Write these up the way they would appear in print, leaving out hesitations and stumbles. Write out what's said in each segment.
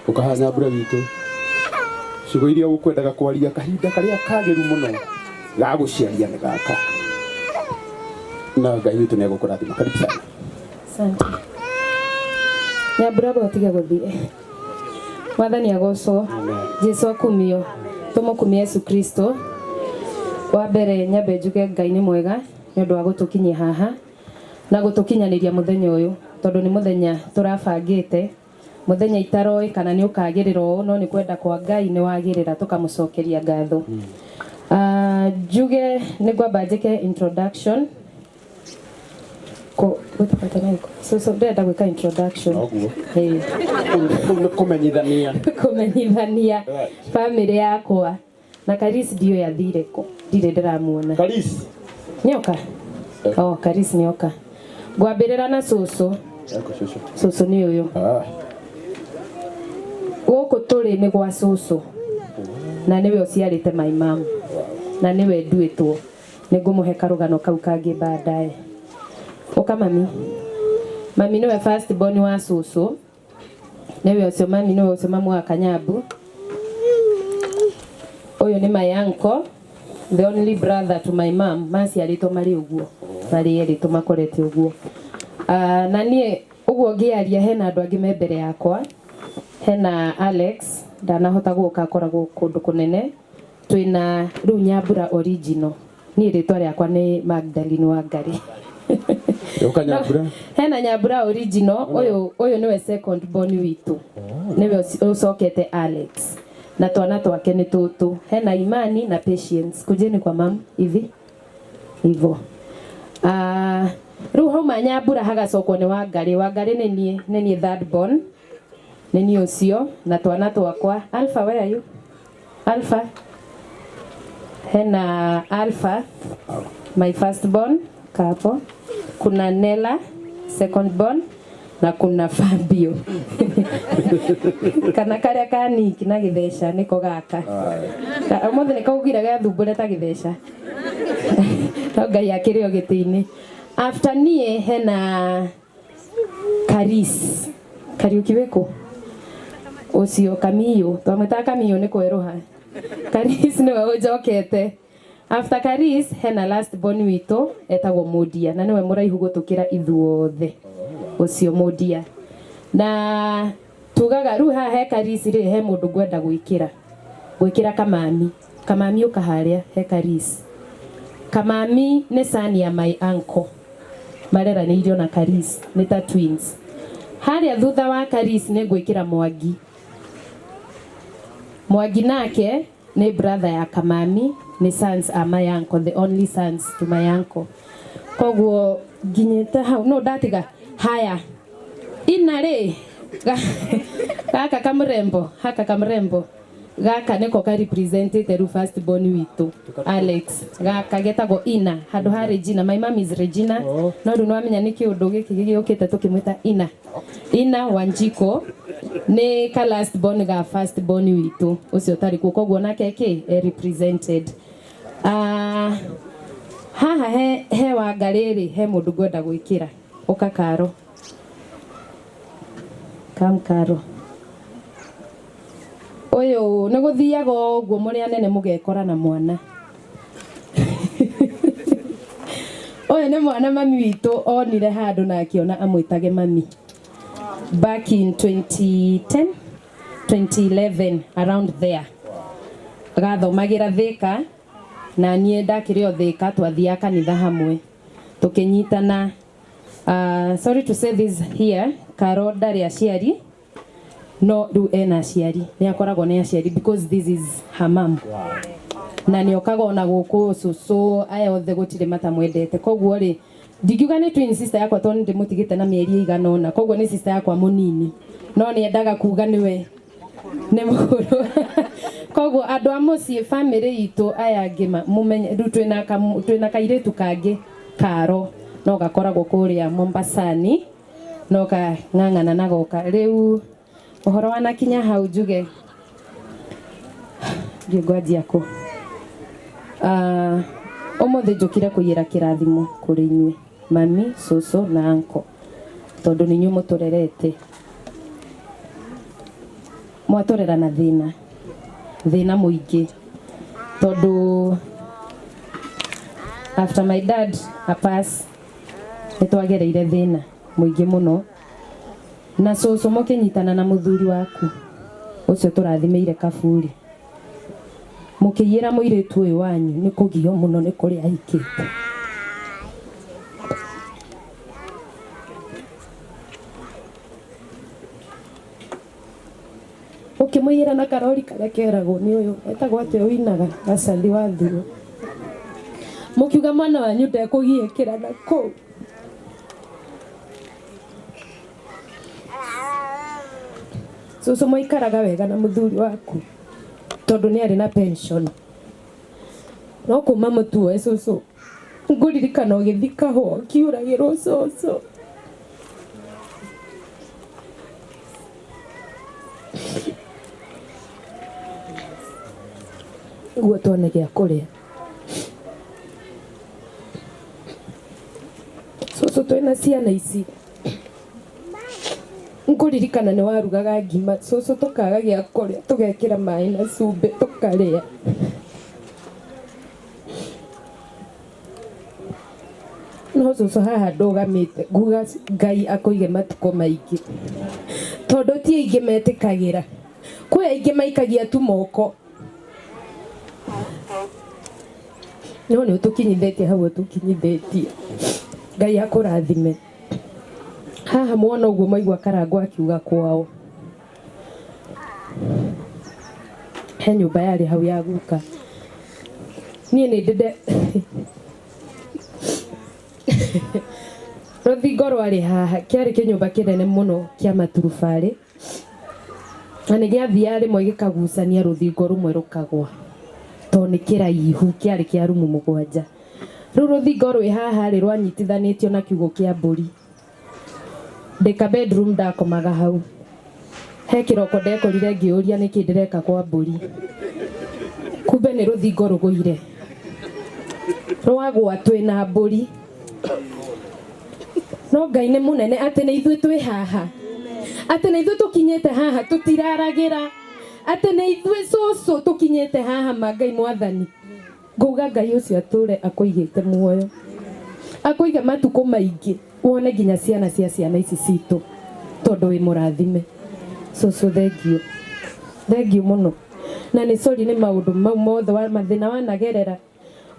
Ũkaha Nyambura witũ ciugo iria ũkwendaga kwaria kahinda karĩa kagĩru mũno ga gũciaria nĩ gaka na Ngai witũ nĩ egũkũrathima. Karibu sana. Asante. Nyambura bwa tige gũthiĩ. Mwathani agocwo. Jesu akumio. Tũmũkumie Yesu Kristo. Wa mbere nyambe njuge Ngai nĩ mwega nĩ ũndũ wa gũtũkinyia haha na gũtũkinyanĩria mũthenya ũyũ tondũ nĩ mũthenya tũrabangĩte mũthenya itaroĩ kana nĩ ũkagĩrĩra ũũ no nĩ kwenda kwa Ngai nĩ wagĩrĩra tũkamũcokeria ngatho. Njuge nĩ ngwamba njĩke introduction ko so ndĩrenda gwĩka introduction. Noguo. Ĩĩ. Kũu nĩ kũmenyithania. Kũmenyithania family yakwa na Karis ndiũĩ athire kũ, ndirĩ ndĩramuona. Karis. Nĩoka? Oh, Karis nĩoka. Ngwambĩrĩra na cũcũ. Eko cũcũ. Cũcũ nĩ ũyũ. Gũkũ tũrĩ nĩ gwa cũcũ na nĩwe ũciarĩte my mom na nĩwe nduĩtwo. Nĩ ngũmũhe karũgano kau kangĩ baadaye. Ũka mami. Mami nĩwe first born wa cũcũ. Nĩwe ũcio mami, nĩwe ũcio mamu wa Kanyambu. Ũyũ nĩ my uncle, the only brother to my mom. Maciarĩtwo marĩ ũguo, marĩ erĩ tũmakorete ũguo. Na niĩ ũguo ngĩaria hena andũ angĩ me mbere yakwa. Hena Alex, ndanahota gũka akoragwo kũndũ kũnene. Twĩna rĩu Nyambura original. Niĩ rĩtwa rĩakwa nĩ Magdalene Wangari. Ũka Nyambura. Hena Nyambura original, ũyũ ũyũ nĩwe second born witũ. Nĩwe ũcokete Alex. Na twana twake nĩ tũtũ. Hena Imani na Patience. Kujeni kwa mam hivi. Hivyo. Rĩu hauma Nyambura hagacokwo nĩ Wangari. Wangari nĩ niĩ, nĩ niĩ third born. Nĩ niĩ ũcio na twana twakwa. Alpha, where are you? Alpha. Hena Alpha, my first born, kapo. Kuna Nella, second born, na kuna Fabio. Kana karĩa kaniki na gĩtheca nĩko gaka. Ũmũthĩ nĩ kaugire gathumbũre ta gĩtheca. No Ngai akĩrĩ o gĩtĩ-inĩ. After niĩ hena Karis. Kariũki wĩkũ? Ũcio Kamiyũ, twamwĩtaga Kamiyũ nĩ kwerũha. Karis nĩwe ũnjokete. After Karis hena last born witũ etagwo Mũndia na nĩwe mũraihu gũtũkĩra ithuothe. Ũcio Mũndia. Na tugaga rĩu haha he Karis rĩ he mũndũ ngwenda gwĩkĩra. Gwĩkĩra Kamami. Kamami ũka harĩa he Karis. Kamami nĩ son ya my uncle. Mareranĩirio na Karis nĩ ta twins. Harĩa thutha wa Karis nĩ ngwĩkĩra Mwangi. Mwangi nake nĩ brother ya Kamami, nĩ sons a my uncle, the only sons to my uncle. Koguo nginyĩte hau no ndatiga haya ina rĩ gaka kamrembo, haka kamrembo gaka nĩko ka representĩte rĩu first born witũ Alex. Gaka getagwo Ina handũ ha Regina. My mom is Regina. No rĩu nĩwamenya nĩ kĩũndũ gĩkĩ gĩgĩũkĩte tũkĩmwĩta Ina. Ina Wanjiko nĩ ka last born ga first born witũ ũcio ũtarĩ kuo, koguo nake kĩ e represented. Haha he Wangarĩ rĩ he mũndũ ngwenda gwĩkĩra. Ũka Karo. Come Karo. Ũyũ nĩ gũthiaga ũguo mũrĩ anene mũgekora na mwana. Ũyũ nĩ mwana mami witũ onire handũ na akĩona amwĩtage mami. Back in 2010, 2011 around there. Agathomagĩra Thika na niĩ ndakĩrĩ o Thika, twathiaga kanitha hamwe tũkĩnyitana. Sorry to say this here, Karo ndarĩ aciari no rĩu ena aciari, nĩ akoragwo nĩ aciari because this is her mom. Na nĩ okaga ona gũkũ cũcũ aya othe gũtirĩ matamwendete, koguo rĩ ndingiuga nĩ twin sister yakwa tondũ ndĩmũtigĩte na mĩeri ĩigana ũna, koguo nĩ sister yakwa mũnini no nĩ endaga kuga nĩwe nĩ mũkũrũ. Koguo andũ a mũciĩ family itũ aya angĩ mũmenye rĩu twĩna kairĩtu kangĩ Karo no gakoragwo kũrĩa Mombasani no kang'ang'ana na goka. Rĩu ũhoro wanakinya hau njuge ndiũ ngwanjia kũ. Ũmũthĩ njũkire kũiyĩra kĩrathimo kũrĩ inyuĩ mami, cũcũ na uncle tondũ nĩ inyuĩ mũtũrerete. Mwatũrera na thĩna, thĩna mũingĩ, tondũ after my dad a pass nĩ twagereire thĩna mũingĩ mũno. Na cũcũ mũkĩnyitana na mũthuri waku ũcio tũrathimĩire kaburi, mũkĩiyĩra mũirĩtu ũyũ wanyu nĩ kũgio mũno nĩ kũrĩa ahikĩte. Ũkĩmũiyĩra na karori karĩa keragwo nĩ ũyũ etagwo atĩa ũinaga gacathi wa thuo, mũkiuga mwana wanyu ndekũgiĩkĩra na kũu. Cũcũ mwaikaraga wega na mũthuri waku tondũ nĩ arĩ na pension, no kuma mũtuoe cũcũ ngũririkana ũgĩthiĩ kahũa ũkiuragĩrwo cũcũ. Nĩguo tuone gĩa kũrĩa. Cũcũ twĩna ciana ici ngũririkana nĩ warugaga ngima cũcũ tũkaga gĩa kũrĩa tũgekĩra maĩ na cumbĩ tũkarĩa. No cũcũ haha ndũgamĩte nguga Ngai akũige matukũ maingĩ, tondũ ti aingĩ metĩkagĩra, kwĩ aingĩ maikagia tu moko, no nĩ ũtũkinyithĩtie hau ũtũkinyithĩtie. Ngai akũrathime. Haha mwona ũguo mwaigua Karangũ akiuga kwao he nyũmba yarĩ hau ya guka. Niĩ nĩ ndĩ rũthingo rwarĩ haha, kĩarĩ kĩnyũmba kĩnene mũno kĩa maturubarĩ, na nĩ gĩathiaga rĩmwe gĩkagucania rũthingo rũmwe rũkagwa, tondũ nĩ kĩraihu, kĩarĩ kĩa rumu mũgwanja. Rĩu rũthingo rwĩ haha rĩ, rwanyitithanĩtio na kiugũ kĩa mbũri. Ndĩ ka bedroom ndakomaga hau. He kĩroko ndekorire ngĩũria nĩkĩ ndĩreka kwa mbũri. Kumbe nĩ rũthingo rũgũire. Rwagwa twĩna mbũri. No Ngai nĩ mũnene atĩ nĩ ithuĩ twĩ haha. Atĩ nĩ ithuĩ tũkinyĩte haha tũtiraragĩra. Atĩ nĩ ithuĩ cũcũ tũkinyĩte haha ma Ngai mwathani. Ngauga Ngai ũcio atũre akũigĩte muoyo, akũige matukũ maingĩ, wone nginya ciana cia ciana ici citũ, tondũ wĩ mũrathime. Cũcũ thengiũ, thengiũ mũno. Na nĩ sorry nĩ maũndũ mau mothe, mathĩna wanagerera,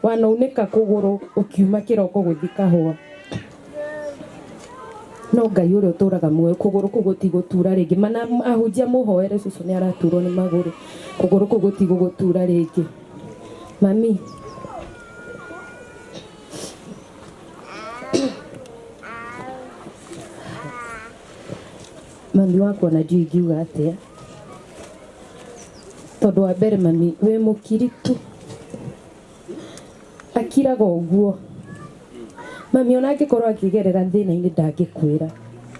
wanaunĩka kũgũrũ ũkiuma kĩroko gũthiĩ kahũa. No Ngai ũrĩa ũtũraga muoyo, kũgũrũ kũu gũtigũtura rĩngĩ. Mana ahunjia mũhoere cũcũ nĩ araturwo nĩ magũrũ, kũgũrũ kũu gũtigũgũtura rĩngĩ. Mami, mami wakwa na ndiũĩ ingiuga atĩa, tondũ wa mbere mami wĩ mũkiritu, akiraga ũguo. Mami ona angĩkorwo akĩgerera thĩna-inĩ ndangĩkwĩra,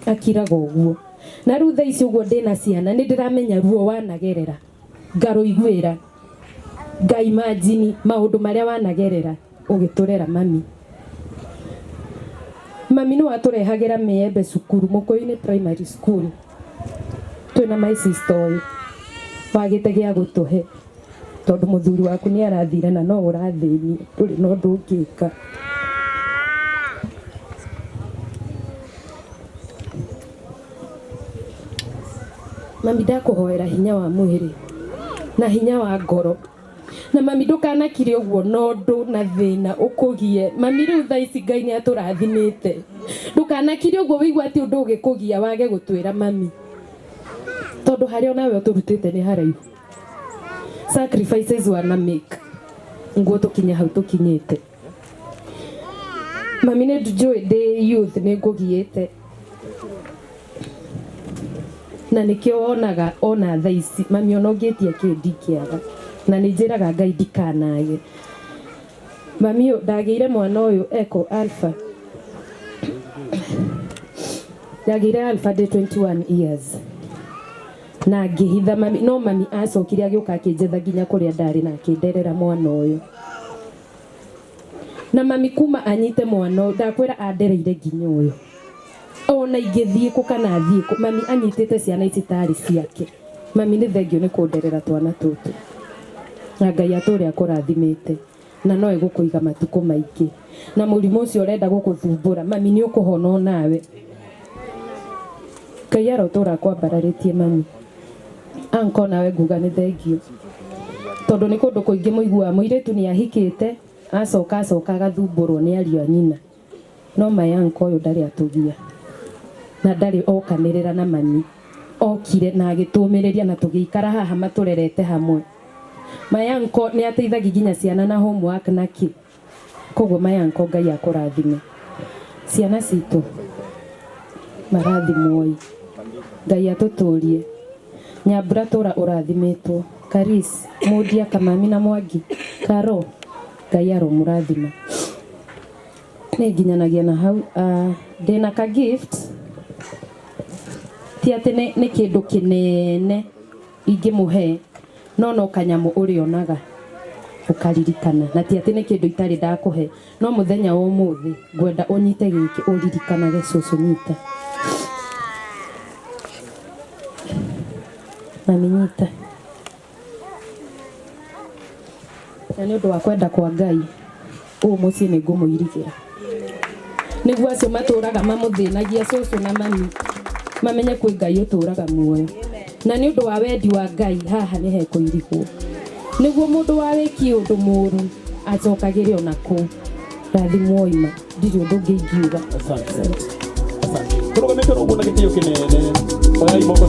akiraga ũguo. Na rĩu thaa ici ũguo ndĩna ciana nĩ ndĩramenya ruo wanagerera, ngarũiguĩra, nga imagine maũndũ marĩa wanagerera ũgĩtũrera mami. Mami nĩ watũrehagĩra mĩembe cukuru, Mũkũyũ-inĩ Primary School, twĩna my sister ũyũ, wagĩte gĩa gũtũhe tondũ mũthuri waku nĩ arathire na no ũrathĩnio, ndũrĩ na ũndũ ũngĩka. Mami ndakũhoera hinya wa mwĩrĩ na hinya wa ngoro. Na mami ndũkanakire ũguo na ũndũ na thĩna ũkũgie. Mami rĩu thaa ici Ngai nĩ atũrathimĩte. Ndũkanakire ũguo wĩigua atĩ ũndũ ũgĩkũgia wage gũtwĩra mami. Tondũ harĩa onawe ũtũrutĩte nĩ haraihu. Sacrifices wana make nguo tũkinye hau tũkinyĩte. Mami nĩ njũĩ ndĩ youth nĩ ngũgiĩte. Na nĩkĩo wonaga ona thaa ici mami ona ũngĩtia kĩ ndingĩaga. Na nĩ njĩraga Ngai ndikanage. Mami ũyũ ndagĩire mwana ũyũ eko Alpha. Ndagĩire Alpha ndĩ 21 years. Na ngĩhitha mami, no mami acokire agĩũka akĩnjetha nginya kũrĩa ndarĩ na akĩnderera mwana ũyũ. Na mami kuma anyite mwana ũyũ, ndakwĩra andereire nginya ũyũ. Ona ingĩthiĩ kũ kana athiĩ kũ, mami anyitĩte ciana ici tarĩ ciake. Mami nĩ thengio nĩ kũnderera twana tũtũ na Ngai atũre akũrathimĩte na no ĩgũkũiga matukũ maingĩ na mũrimũ ũcio ũrenda gũkũthumbũra mami nĩ ũkũhona onawe. Ngai arotũra akwambararĩtie mami. Anko nawe nguga nĩ thengio tondũ nĩ kũndũ kũingĩ mũiguaga mũirĩtu nĩ ahikĩte acoka acoka agathumbũrwo nĩ ariũ a nyina no my uncle ũyũ ndarĩ atũgia na ndarĩ okanĩrĩra na mami okire na agĩtũmĩrĩria na tũgĩikara haha matũrerete hamwe. My uncle nĩ ateithagia nginya ciana na homework na kĩ koguo my uncle Ngai akũrathime. Ciana citũ marathimwoi Ngai atũtũrie. Nyambura tũra ũrathimĩtwo. Karis Mundia Kamami na Mwangi Karo Ngai aromũrathima. Nĩ nginyanagia na hau ndĩna ka gift ti atĩ nĩ kĩndũ kĩnene ingĩmũhe no no kanyamũ ũrĩonaga ũkaririkana na ti atĩ nĩ kĩndũ itarĩ ndakũhe no mũthenya wa ũmũthĩ ngwenda ũnyite gĩkĩ ũririkanage cũcũ nyita mami nyita na nĩ ũndũ wa kwenda kwa Ngai ũũ mũciĩ nĩ ngũmũirigĩra nĩguo acio matũraga mamũthĩnagia cũcũ na mami mamenye kwĩ Ngai ũtũraga muoyo na nĩ ũndũ wa wendi wa Ngai haha nĩ hekũirigwo nĩguo mũndũ wa wĩkie ũndũ mũru acokagĩre ona kũu. Rathimwo ima ndirĩ ũndũ ũngĩ ingiuga. Asante. Asante. Tũrũgamĩte ũguo na gĩtĩo kĩnene. Oyai moko na